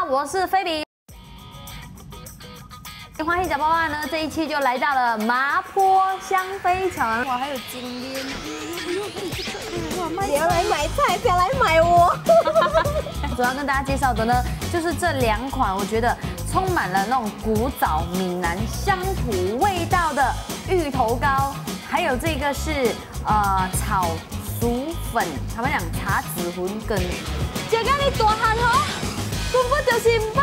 好，我是菲比。歡喜食飽飽呢，這一期就來到了麻坡香妃城。哇，還有金鏈，不要來買菜，不要來買我。主要跟大家介紹的呢，就是這兩款，我覺得充滿了那種古早閩南鄉土味道的芋頭糕，還有這個是炒薯粉，他們講茶籽粉羹。食甲你大漢吼，根本就是毋捌，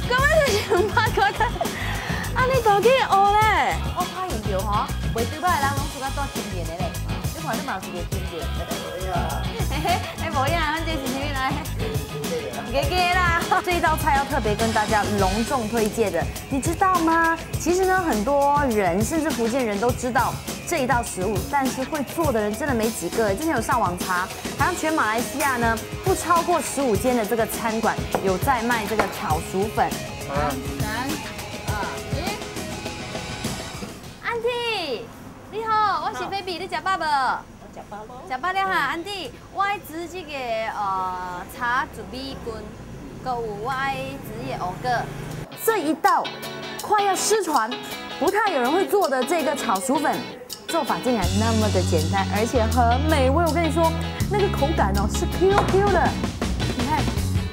根本就是毋捌看看。啊，你大去學咧？我發現著吼，袂對歹的人攏屬較帶輕便的咧。你看你嘛有一个輕便。嘿嘿，哎，無影，咱這是啥物來？給給啦！這一道菜要特別跟大家隆重推薦的，你知道嗎？其實呢，很多人甚至福建人都知道這一道食物，但是會做的人真的沒幾個。之前有上網查，好像全馬來西亞呢，不超過15間的這個餐館有在賣這個炒薯粉。三、二、一。Auntie，你好，我是菲比，你食飽無？食飽咯。食飽了哈，Auntie，我愛煮這個茶煮米羹，閣有我愛煮這個芋粿。這一道快要失傳、不太有人會做的這個炒薯粉，做法竟然那麼的簡單，而且很美味。我跟你說，那個口感哦是 Q Q 的，你看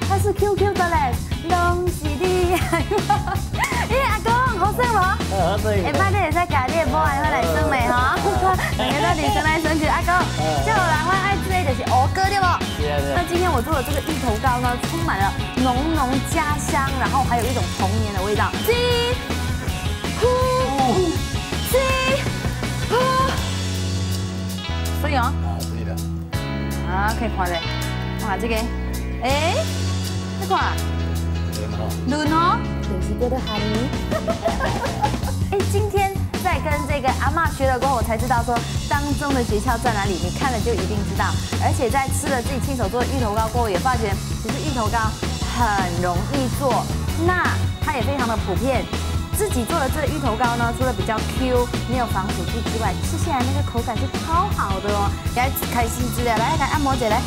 它是 Q Q 的嘞，攏是你。咦，阿公好耍無？好耍。下擺你會使共你的某愛來耍袂吼？兩个到底耍來耍去，阿公，接落來我愛煮的就是芋粿對無？是啊。那今天我做的這個芋頭糕呢，充滿了濃濃家鄉，然後還有一種童年的味道。七、五、七、五，所以哦，啊，對啦。啊，可以看咧，哇，這個，哎，你看，嫩哦，就是叫做哈尼。哎，今天在跟這個阿嬤學了過後，我才知道說當中的訣竅在哪裡。你看了就一定知道。而且在吃了自己親手做的芋頭糕過後，也發覺其實芋頭糕很容易做，那它也非常的普遍。自己做的這個芋頭糕呢，除了比較 Q，沒有防腐劑之外，吃起來那個口感是超好的哦。來開始煮了，來來按摩一下來。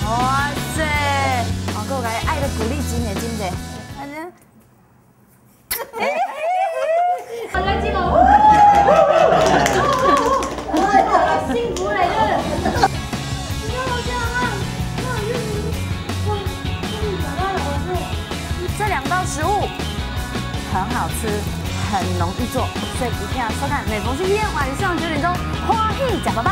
哇塞！哦，閣有愛的鼓勵真的真的。哎，好來進哦！哇，幸福來了！你看我這樣啊，哇，這兩道食物很好吃，很容易做，所以一定要收看每逢星期天晚上9點鐘《歡喜食飽飽》。